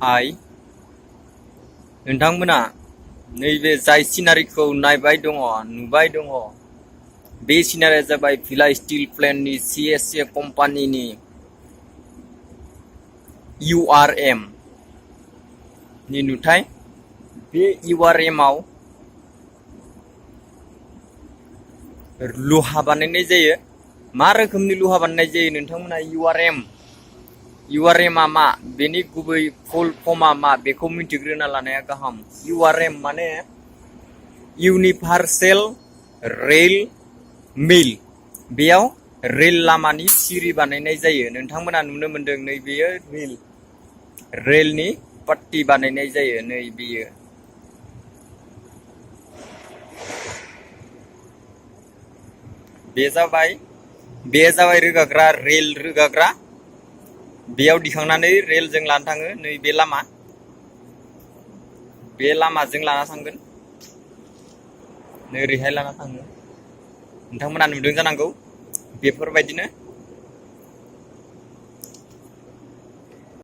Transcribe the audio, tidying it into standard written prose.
हाय नोंथांमोना नैबे जाय सिनारिखौ नायबाय दङ नुबाय दङ बे सिनारिया जाबाय भिलाइ स्टिल प्लेन्टनि CSA कम्पानिनि URM नि नुथाय। बे URM आव लहा बानायनाय जायो। मा रोखोमनि लहा बानायनाय जायो नोंथांमोना URM आ मा बेनि गुबै फुल फर्मआ मा बेखौ मिथिग्रोना लानाया गाहाम। URM माने इउनिभार्सेल रेल मिल। बेयाव रेल लामानि सिरि बानायनाय जायो। नोंथांमोना नुनो मोनदों नै बेयो मिल रेलनि पट्टी बानायनाय जायो। नै बेयो बे जाबाय रोगाग्रा रेल रोगाग्रा। बेयाव दिखांनानै रेलजों लाना थाङो। नै बे लामा बे लामाजों लाना थांगोन। नै ओरैहाय लाना थाङो। नोंथांमोना नुदों जानांगौ। बेफोरबायदिनो